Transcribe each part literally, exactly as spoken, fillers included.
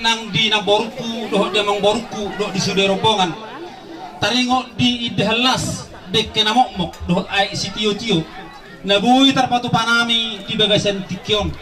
Nang di namborungku dohot di amangborungku dohot di sude rombongan, taringot di indahan las, dengke na mokmok dohot aek sitiotio na boi tarpatupa nami di bagasan tingki on.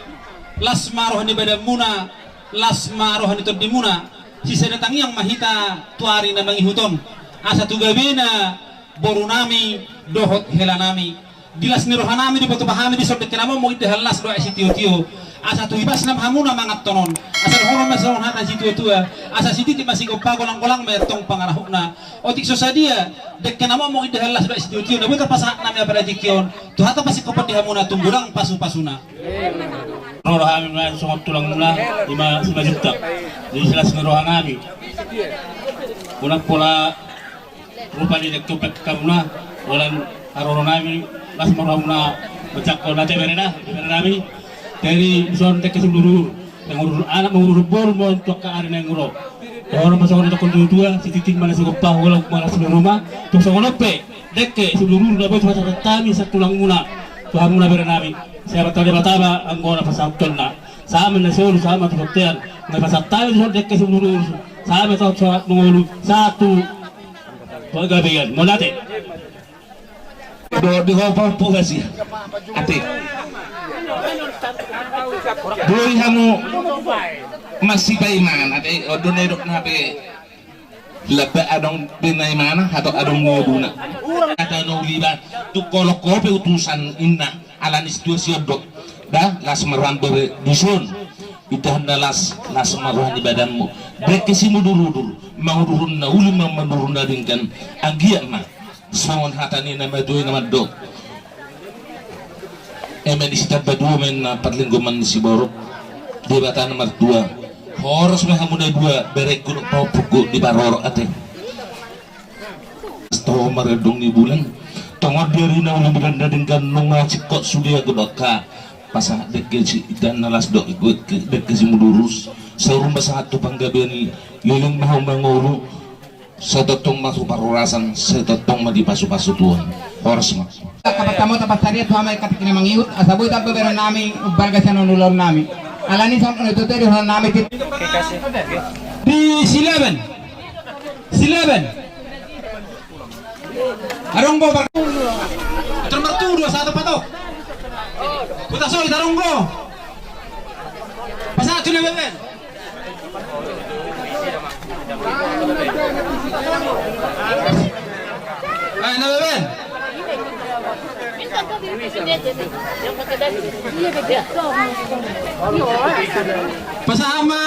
Las ma roha ni badanmuna, las ma roha ni tondimuna. Sisada tangiang ma hita tu ari na mangihut on, asa tu gabena boru nami dohot hela nami. Di las ni roha nami dipatupa hami dison dengke na mokmok, indahan las dohot aek sitiotio, asa tu ibasna ma hamuna manganhon on. Asa dohonon ma songon hata ni situatua: Asa sititi ma sigompa, golanggolang ma i antong pangarahutna. Otik so sadia dengke na mokmok, indahan las dohot aek sitiotio na boi tarpasahat nami apala tingki on, tu hata pasingkopan di hamuna tung godang pasupasuna. Ro hami ma songon tulangmuna, ima Simanjuntak. Di las ni roha nami, unang pola rupa ni dengke on pe hamuna, holan haroro nami, las ma rohamuna manjangkon ate bere na, bere nami. Jadi dison dengke simudurudur, manguruhon anak, manguruhon boru ma on tu angka ari naeng ro. Dohonon ma songon nidok ni natuatua: Sititi ma na sigompa, golanggolang ma na simaruma. Tung songon on pe dengke simudurudur na boi tarpasahat hami sian tulangmuna tu hamuna bere nami, sai Amanta Debata ma anggo na pasahatonna. Sahat ma na solu, sahat ma tu bontean. Nunga dipasahat hami dison dengke simudurudur, sahat ma tu sahat mangolu, sahat tu panggabean. Mauliate. Dohot di ho pahompu hasi, ate. Boi hamu masipaiman, ate. On do na nidok na pe: Lamba adong be na imana, hatop adong ngoluna. Hata na uli ba, tung holong ho pe utusan, inna. Ala ni situasi on do. Da, las ma roham bere dison. Indahan na las, las ma roha ni badanmu. Dengke simudurudur, manguruhon na uli ma manurun na denggan. Anggiat ma songon hata ni na matua i na mandok: Eme ni sitamba dua ma inna parlinggoman ni siborok. Debata na martua, horas ma hamu na dua, berengku dohot pahompungku, diparorot ate. Toho marendong ni bulan, tongon di ari na uli, badan na denggan, nunga singkop sude anggo dohot ha. Pasahat dengke si, indahan na las dohot dengke simudurudur, saur masahat tu panggabean i, leleng ma hamu mangolu. Sai tongtong ma tu parhorasan, sai tongtong ma dipasupasu Tuhan. Horas ma. Angka partamu tapansarian tu hami angka tingki na mangihut, asa boi tamba bere nami umbalga sian ulaon nami. Alani songon i tutu di ulaon nami. Di silaban. Silaban. Adong bo bar-, atur martudu asa tu patok. Huta soi taronggo. Pasahat tu na beben. Ai na beben. Pasahat ma.